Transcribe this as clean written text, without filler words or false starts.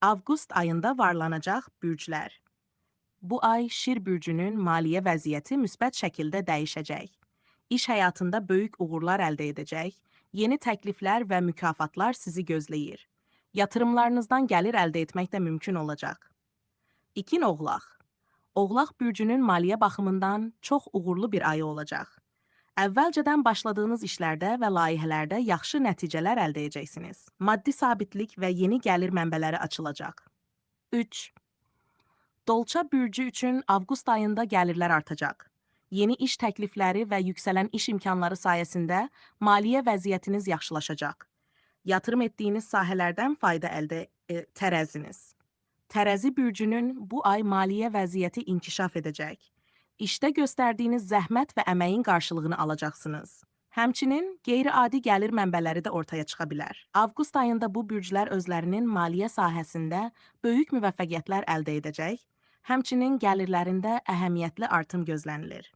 Avqust ayında varlanacaq bürclər. Bu ay Şir bürcünün maliyyə vəziyyəti müsbət şəkildə dəyişəcək. İş həyatında böyük uğurlar əldə edəcək, yeni təkliflər və mükafatlar sizi gözləyir. Yatırımlarınızdan gəlir əldə etmək də mümkün olacaq. 2. Oğlaq. Oğlaq bürcünün maliyyə baxımından çox uğurlu bir ayı olacaq. Əvvəlcədən başladığınız işlərdə və layihələrdə yaxşı nəticələr əldə edəcəksiniz. Maddi sabitlik və yeni gəlir mənbələri açılacaq. 3. Dolça bürcü üçün avqust ayında gəlirlər artacaq. Yeni iş təklifləri və yüksələn iş imkanları sayəsində maliyyə vəziyyətiniz yaxşılaşacaq. Yatırım etdiyiniz sahələrdən fayda əldə tərəziniz. Tərəzi bürcünün bu ay maliyyə vəziyyəti inkişaf edəcək. İşdə göstərdiyiniz zəhmət və əməyin qarşılığını alacaqsınız. Həmçinin qeyri-adi gəlir mənbələri də ortaya çıxa bilər. Avqust ayında bu bürclər özlərinin maliyyə sahəsində böyük müvəffəqiyyətlər əldə edəcək, həmçinin gəlirlərində əhəmiyyətli artım gözlənilir.